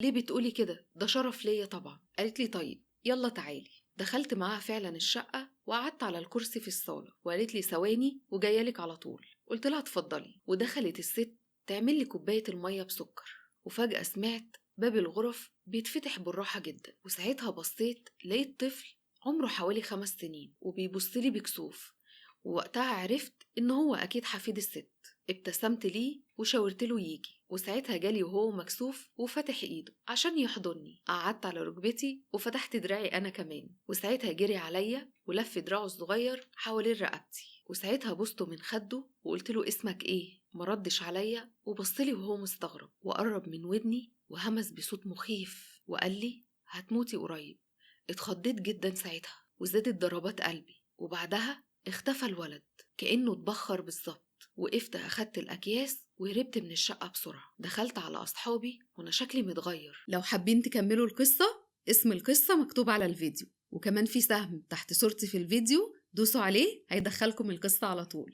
ليه بتقولي كده؟ ده شرف ليا طبعا. قالت لي طيب يلا تعالي. دخلت معاها فعلا الشقة وقعدت على الكرسي في الصالة، وقالت لي ثواني وجاية لك على طول. قلت لها اتفضلي. ودخلت الست تعمل لي كوباية المية بسكر، وفجأة سمعت باب الغرف بيتفتح بالراحة جدا، وساعتها بصيت لقيت طفل عمره حوالي 5 سنين وبيبص لي بكسوف، ووقتها عرفت إن هو أكيد حفيد الست. ابتسمت ليه وشاورت له يجي، وساعتها جالي وهو مكسوف وفتح ايده عشان يحضني. قعدت على ركبتي وفتحت دراعي انا كمان، وساعتها جري عليا ولف دراعه الصغير حوالين رقبتي، وساعتها بوسته من خده وقلت له اسمك ايه؟ مردش عليا وبصلي وهو مستغرب، وقرب من ودني وهمس بصوت مخيف وقال لي هتموتي قريب. اتخضيت جدا ساعتها وزادت ضربات قلبي، وبعدها اختفى الولد كأنه اتبخر بالظبط. وقفت أخدت الأكياس وهربت من الشقة بسرعة. دخلت على أصحابي وأنا شكلي متغير. لو حابين تكملوا القصة، اسم القصة مكتوب على الفيديو، وكمان في سهم تحت صورتي في الفيديو، دوسوا عليه هيدخلكم القصة على طول.